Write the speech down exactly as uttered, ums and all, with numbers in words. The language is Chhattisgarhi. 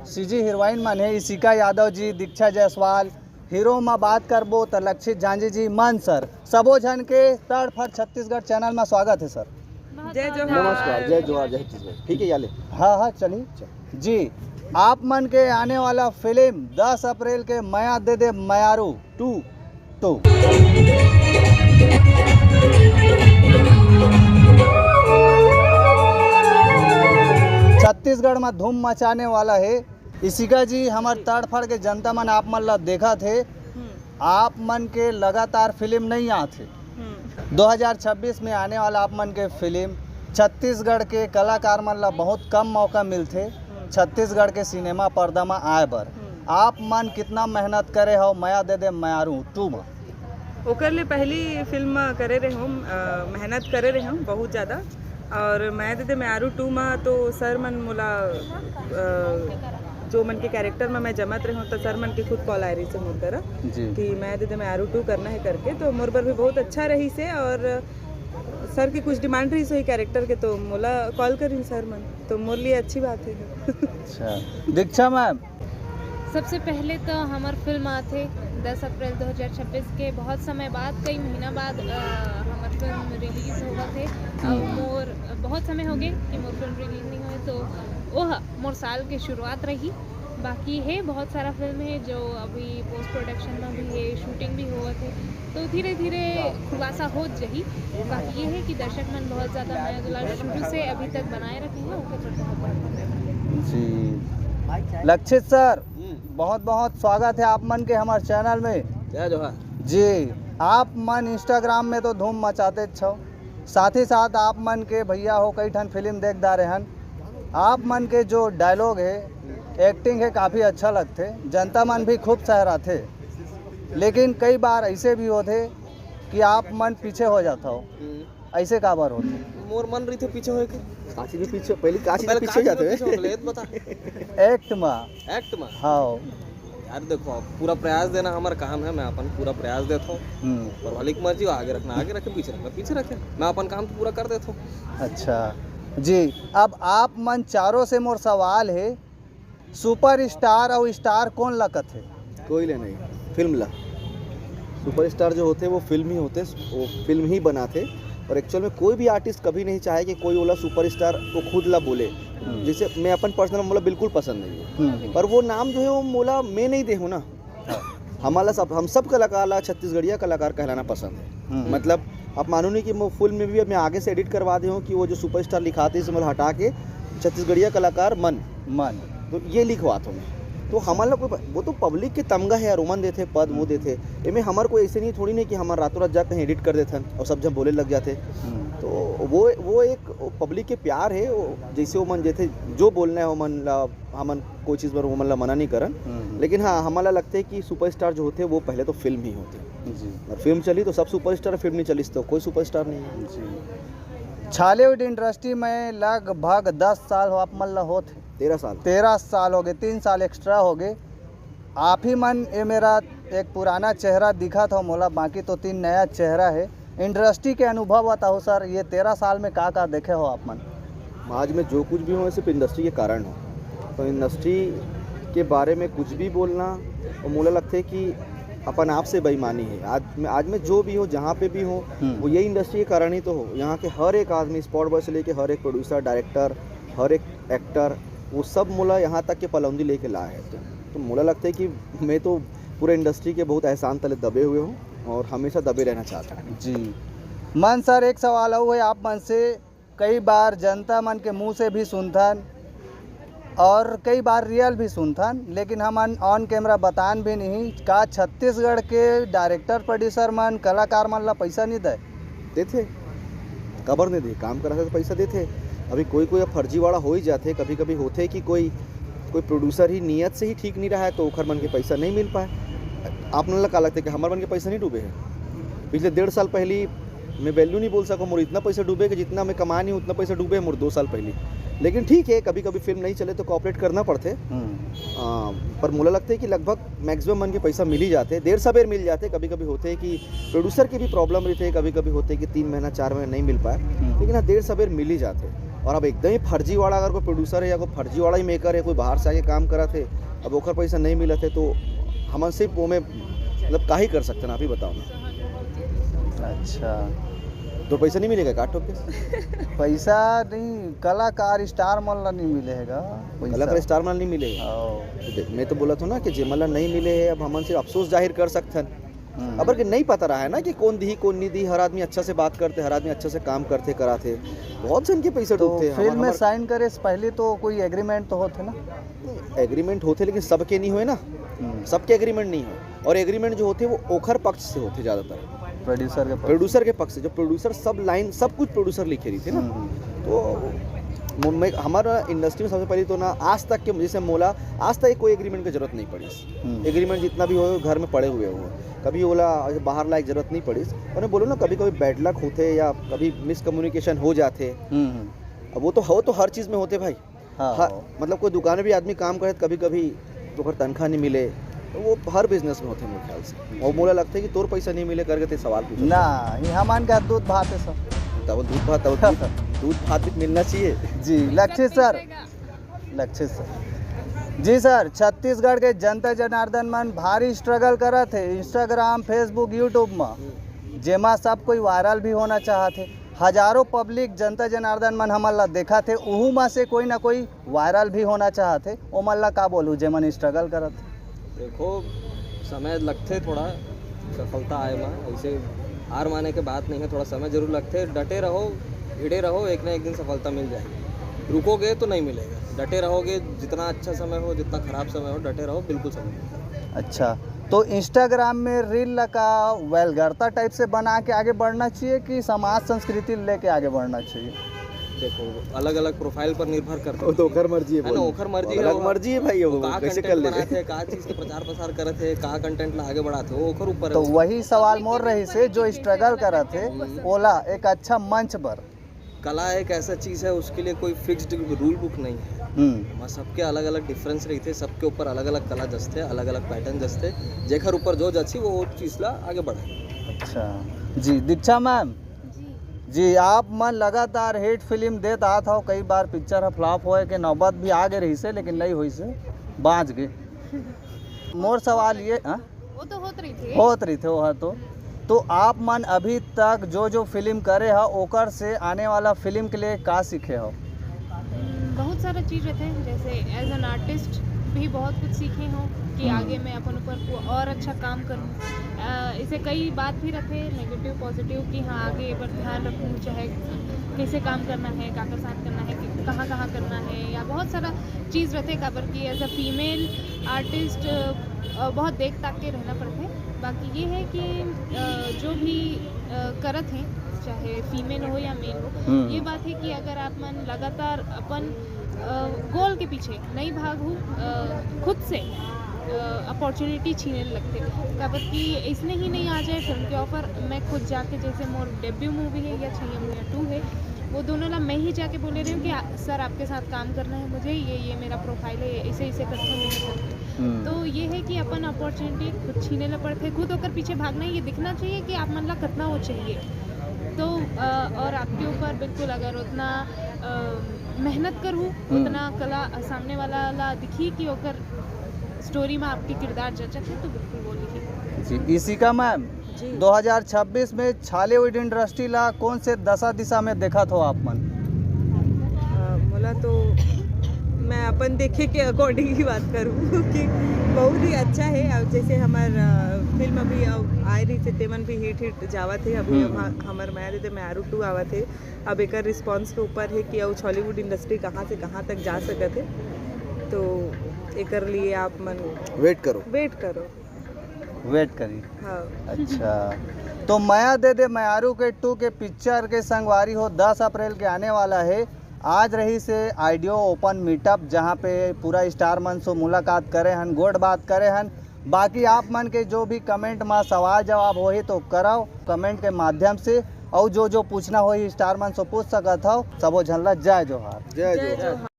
सीजी हीरोइन मन हे इशिका यादव जी, दीक्षा जायसवाल। हीरो म बात करबो त लक्षित झांझी जी, मन सर। सबो झन के तड़फड़ छत्तीसगढ़ चैनल म स्वागत हे सर। बहुत जय बहुत जोहार। नमस्कार, जय जोहार, जय छत्तीसगढ़। ठीक है, या ले। हाँ हाँ, चलिए जी। आप मन के आने वाला फिल्म दस अप्रैल के मया दे दे मयारू टू। तो छत्तीसगढ़ में धूम मचाने वाला है। इशिका जी, हमर तड़फड़ के जनता मन आप मन ला देखत हे। हम्म। आप मन के लगातार फिल्म नहीं आत हे। हम्म। दो हज़ार छब्बीस में आने वाला आप मन के फिल्म, छत्तीसगढ़ के कलाकार मन ला बहुत कम मौका मिलथे हम्म। छत्तीसगढ़ के सिनेमा पर्दा म आए बर। हम्म। आप मन कितना मेहनत करे हो मया दे दे मयारू टू म? ओकर ले पहली फिल्म करे रहे हम, अ, मेहनत करे रहे हम बहुत ज़्यादा। और मया दे दे मयारू टू म तो सर मन मोला, अ, जो मन के कैरेक्टर में मैं जमत रहे हूँ, तो सर मन के खुद कॉल आए रही से मोर करा जी। कि मया दे दे मयारू टू करना है करके। तो मोर बर भी बहुत अच्छा रही से, और सर के कुछ डिमांड रही से वही कैरेक्टर के, तो मोला कॉल करिन सर मन, तो मोर लिए अच्छी बात है। अच्छा, दीक्षा मैम। सबसे पहले तो हमर फिल्म आथे दस अप्रैल दो हज़ार छब्बीस के, बहुत समय बाद, कई महीना बाद, अ, हमर फिल्म रिलीज होवत हे। और हम्म। मोर बहुत समय हो गए कि मोर फिल्म रिलीज नहीं हुए, तो वह मोर साल के शुरुआत रही। बाकी है बहुत सारा फिल्म है जो अभी पोस्ट प्रोडक्शन में भी है, शूटिंग भी होवत है, तो धीरे धीरे खुलासा होत जही। बाकी ये है कि दर्शक मन बहुत ज़्यादा मया दुलार शुरू से अभी तक बनाए रखे हैं, ओकर बर बहुत बहुत धन्यवाद। जी, लक्षित सर, हम्म। बहुत बहुत स्वागत है आप मन के हमारे चैनल में। जय जोहार। जी, आप मन इंस्टाग्राम में तो धूम मचाते छो, साथ ही साथ आप मन के भैया हो कई ठन फिल्म देख डारे हन। आप मन के जो डायलॉग है, एक्टिंग है, काफ़ी अच्छा लगथे, जनता मन भी खूब सहराथे। लेकिन कई बार ऐसे भी होथे कि आप मन पीछे हो जाता हो, हम्म। ऐसे काबर होथे? मोर मन रहिथे पीछे होए के। काची भी पीछे, पहली काची पहले पीछे काची जाते पीछे हैं। होले, ये तो बता। एक्ट मा। एक्ट मा? हाँ। यार देखो, पूरा प्रयास देना हमारा काम है, मैं अपन पूरा प्रयास देता हूँ। हम्म। पर मालिक मर्जी हो, आगे रखना आगे रखे, पीछे रखना पीछे रखे, मैं अपन काम तो पूरा कर देता हूँ। अच्छा जी, अब आप मन चारों से मोर सवाल है, सुपरस्टार और स्टार कौन ला कथे? कोई ले नहीं, फिल्म ला। सुपरस्टार जो होते वो फिल्म ही होते, वो फिल्म ही बनाते। और एक्चुअल में कोई भी आर्टिस्ट कभी नहीं चाहे कि कोई ओला सुपरस्टार वो खुद ला बोले। हम्म। जैसे मैं अपन पर्सनल मोला बिल्कुल पसंद नहीं है, हम्म। पर वो नाम जो है वो मोला मैं नहीं दे हूँ ना। हाँ। हमारा सब, हम सब कलाकार ला छत्तीसगढ़िया कलाकार कहलाना पसंद है। हम्म। मतलब आप मानो नहीं कि मैं फिल्म में भी अब मैं आगे से एडिट करवा दे हूँ कि वो जो सुपरस्टार लिखाते इसे मतलब हटा के छत्तीसगढ़िया कलाकार मन। मन। तो ये लिखवात हूँ मैं। तो हमारा कोई प-, वो तो पब्लिक के तमगा है यार, ओमन देथे पद, वो देथे। एमे हमार कोई ऐसे नहीं, थोड़ी नहीं कि हमार रातों रात जा कहीं एडिट कर देथन और सब जब बोले लग जाते। हम्म। तो वो, वो एक पब्लिक के प्यार है, वो जैसे ओमन जैसे जो बोलना है ओमन ला, हमन कोई चीज़ पर ओमन ला मना नहीं करन। हम्म। लेकिन हाँ, हमारा लगता है कि सुपरस्टार जो होते हैं वो पहले तो फिल्म ही होते हैं। जी। और फिल्म चली तो सब सुपरस्टार, फिल्म नहीं चली तो कोई सुपरस्टार नहीं है। जी। छालीवुड इंडस्ट्री में लगभग दस साल हो आप मन ला होत हे। तेरह साल। तेरह साल हो गए, तीन साल एक्स्ट्रा हो गए। आप ही मन ये मेरा एक पुराना चेहरा दिखत हो मोला, बाकी तो तीन नया चेहरा है। इंडस्ट्री के अनुभव बताओ सर, ये तेरह साल में का का देखे हो आप मन? आज मैं जो कुछ भी हूँ सिर्फ इंडस्ट्री के कारण हूँ। तो इंडस्ट्री के बारे में कुछ भी बोलना, तो मोला लगता है कि अपन आप से बेईमानी है। आज मैं, आज मैं जो भी हूँ, जहाँ पे भी हूँ, हम्म। वो यही इंडस्ट्री के कारण ही तो हो। यहाँ के हर एक आदमी, स्पॉट बॉय से लेके हर एक प्रोड्यूसर, डायरेक्टर, हर एक एक्टर, वो सब मोला यहाँ तक के पलौंदी लेके लाए हैं। तो, तो मोला लगता है कि मैं तो पूरे इंडस्ट्री के बहुत एहसान तले दबे हुए हूँ और हमेशा दबे रहना चाहता हूँ। जी। मन सर, एक सवाल और है आप मन से, कई बार जनता मन के मुंह से भी सुनथन और कई बार रियल भी सुनथन, लेकिन हमन ऑन कैमरा बतान भी नहीं। का छत्तीसगढ़ के डायरेक्टर, प्रोड्यूसर मन, कलाकार मन ला पैसा नहीं दे? देथे, काबर नहीं दे? काम करत हे तो पैसा देथे। अभी कोई कोई अब फर्जीवाड़ा हो ही जाथे, कभी कभी होथे कि कोई, कोई प्रोड्यूसर ही नियत से ही ठीक नहीं रहा है तो ओखर मन के पैसा नहीं मिल पाए। आप मन ला का लगता है कि हमर मन के पैसा नहीं डूबे है? पिछले डेढ़ साल पहली मैं वैल्यू नहीं बोल सकूँ, मोर इतना पैसा डूबे कि जितना मैं कमा नहीं हूँ उतना पैसा डूबे है मोर दो साल पहली। लेकिन ठीक है, कभी कभी फिल्म नहीं चले तो कॉपरेट करना पड़थे। हम्म। आ, पर मोला लगता है कि लगभग मैक्सिमम मन के पैसा मिल ही जाथे, देर सबेर मिल जाथे। कभी कभी होथे कि प्रोड्यूसर के भी प्रॉब्लम रहिथे, कभी कभी होथे कि तीन महीना चार महीना नहीं मिल पाए, हम्म। लेकिन हाँ, देर सबेर मिल ही जाथे। और अब एकदम ही फर्जीवाड़ा अगर कोई प्रोड्यूसर है या कोई फर्जीवाड़ा ही मेकर है, कोई बाहर से आके काम करत हे, अब ओखर पैसा नहीं मिलत हे, तो हमन सिर्फ ओमे मतलब का ही कर सकते हैं, आप ही बताओ ना। अच्छा। तो पैसा नहीं मिलेगा काट ठोक के? पैसा नहीं, कलाकार स्टार मन ला नहीं मिलेगा पैसा। कलाकार स्टार मन नहीं मिलेगा। हाँ। तो देख, मैं तो बोला था ना कि जेमन ला नहीं मिले है, अब हमन सिर्फ अफसोस जाहिर कर सकथन। हम्म। अब अगर नहीं पता रहा है ना कि कौन दी, कौन नहीं दी, हर आदमी अच्छा से बात करते, हर आदमी अच्छा से काम करते, कराते, बहुत से इनके पैसे तो डूबते। फिल्म में साइन करे से पहले तो कोई एग्रीमेंट तो होते ना? एग्रीमेंट होते, लेकिन सबके नहीं हुए ना, हम्म। सबके एग्रीमेंट नहीं हुए। और एग्रीमेंट जो होते, वो ओखर पक्ष से होते ज़्यादातर, प्रोड्यूसर के पास। प्रोड्यूसर के पक्ष से। जो प्रोड्यूसर सब लाइन, सब कुछ प्रोड्यूसर लिखे रही थी ना, हम्म। तो मु- मैं, हमारा इंडस्ट्री में सबसे पहले तो ना आज तक के, जैसे मोला, आज तक कोई एग्रीमेंट की जरूरत नहीं पड़ी। हम्म। एग्रीमेंट जितना भी हो, घर में पड़े हुए हो, कभी ओला बाहर लायक जरूरत नहीं पड़ी। उन्हें बोलो ना, कभी कभी बैड लक होते या कभी मिसकम्युनिकेशन हो जाते। हम्म, हम्म। अब वो तो हो, तो हर चीज़ में होते भाई। हाँ, हर, हाँ। मतलब कोई दुकान भी आदमी काम करे, कभी कभी ओकर तनख्वाह नहीं मिले, तो वो हर बिजनेस में होते मेरे ख्याल से। और मोला लगता है कि तोर पैसा नहीं मिले करके ते सवाल पूछो। ना, ये हमान का दूध भात है सर। तब दूध भात, तब दूध, दूध भात भी मिलना चाहिए। जी, लक्षित सर। लक्षित सर। जी सर, छत्तीसगढ़ के जनता जनार्दन मन भारी स्ट्रगल करत हे Instagram, Facebook, YouTube में, जेमा सब कोई वायरल भी होना चाहत हे। हजारों पब्लिक जनता जनार्दन मन हमन ला देखत हे, उहू में से कोई ना कोई वायरल भी होना चाहत हे। ओमन ला का बोलू जेमन स्ट्रगल करत हे? देखो, समय लगथे थोड़ा सफलता आए मा। ऐसे हार माने के बात नहीं है, थोड़ा समय जरूर लगथे। डटे रहो, भिड़े रहो, एक ना एक दिन सफलता मिल जाएगी। रुकोगे तो नहीं मिलेगा, डटे रहोगे, जितना अच्छा समय हो, जितना खराब समय हो, डटे रहो, बिल्कुल समय मिलेगा। अच्छा, तो Instagram में रील ला का वल्गैरिटी टाइप से बना के आगे बढ़ना चाहिए कि समाज संस्कृति लेके आगे बढ़ना चाहिए? देखो, अलग अलग प्रोफाइल पर निर्भर करता वो तो ओकर मर्जी है, है ना, बोल। ओकर मर्जी अलग है, वो- मर्जी है भाई, वो वो का कैसे कर कंटेंट ले। बनाते हैं, का चीज के प्रचार प्रसार करत है, का कंटेंट ला आगे बढ़ाते हैं, वो ओकर ऊपर है। तो वही सवाल मोर रही से, जो स्ट्रगल करत हे ओला एक अच्छा मंच पर। कला एक ऐसा चीज है, उसके लिए कोई फिक्स्ड रूल बुक नहीं है। हम्म। वहाँ सबके अलग अलग डिफरेंस रही थे, सबके ऊपर अलग अलग कला जसते, अलग अलग पैटर्न जसते, जेकर ऊपर जो जची वो चीज ला आगे बढ़ाए। अच्छा जी, दीक्षा मैम। जी। जी, आप मन लगातार हिट फिल्म देत आत हव, कई बार पिक्चर ह फ्लॉप होए के नौबत भी आ गे रहिसे, लेकिन नहीं होइसे, बाँच गे। मोर सवाल ये, हाँ? वो तो होत रहिथे। होत रहिथे वो ह तो। तो आप मन अभी तक जो जो फिल्म करे ह, ओकर से आने वाला फिल्म के लिए का सीखे हो? हम्म, बहुत सारा चीज़ रहिथे, जैसे एज एन आर्टिस्ट भी बहुत कुछ सीखे हो कि हम्म। आगे मैं अपन ऊपर को और अच्छा काम करूँ। अ, इसे कई बात भी रहिथे, नेगेटिव पॉजिटिव, कि हाँ, आगे ये पर ध्यान रखूँ, चाहे कैसे काम करना है, काकर साथ करना है, कि कहाँ कहाँ करना है, या बहुत सारा चीज़ रहिथे। काबर कि एज अ फीमेल आर्टिस्ट बहुत देख ताक के रहना पड़थे। बाकी ये है कि अ, जो भी अ, करत हैं, चाहे फीमेल हो या मेल हो, हम्म। ये बात है कि अगर आप मन लगातार अपन गोल के पीछे नहीं भागू, अ, खुद से अपॉर्चुनिटी छीने लगथे। काबर कि इसने ही नहीं आ जाए फिल्म के ऑफर। मैं खुद जाके, जैसे मोर डेब्यू मूवी है या छैया मुइया टू है, वो दोनों ला मैं ही जाके बोले रहे हूँ कि आ, सर, आपके साथ काम करना है मुझे, ये ये मेरा प्रोफाइल है, इसे इसे करके मेहनत करके। हम्म। तो ये है कि अपन अपॉर्चुनिटी खुद छीने ला पड़थे, खुद ओकर पीछे भागना है। ये दिखना चाहिए कि आप मन ला कितना वो चाहिए। तो अ, और आपके ऊपर बिल्कुल, अगर उतना अ, मेहनत करहू, हम्म। उतना कला सामने वाला ला दिखी कि ओकर स्टोरी में आपके किरदार जचत है, तो बिल्कुल वो लिखी। जी, इशिका मैम, जी। दो हज़ार छब्बीस में छॉलीवुड इंडस्ट्री ला कौन से दशा दिशा में देखत हो आप मन? अ, मोला तो मैं अपन देखे के अकॉर्डिंग ही बात करूँ कि बहुत ही अच्छा है। और जैसे हमार अ, फिल्म अभी अ, आए रही थे, तेमन भी हिट हिट जावत है। अभी हम्म। हम, हमार मया दे दे म्यारू टू आवत है। अब एकर रिस्पॉन्स के ऊपर है कि अब छॉलीवुड इंडस्ट्री कहाँ से कहाँ तक जा सकत है। तो एकर लिए आप मन वेट करो। वेट करो। वेट करी। हाँ। अच्छा, तो मया दे दे म्यारू के टू के पिक्चर के संगवारी हो, दस अप्रैल के आने वाला है। आज रहिसे आइडियो ओपन मीटअप, जहाँ पे पूरा स्टार मन से मुलाकात करे हन, गोठ बात करे हन। बाकी आप मन के जो भी कमेंट में सवाल जवाब होही तो करव कमेंट के माध्यम से, और जो जो पूछना होही स्टार मन से पूछ सकत हव। सबो झन ला जय जोहार। जय जय जोहार। जोहार।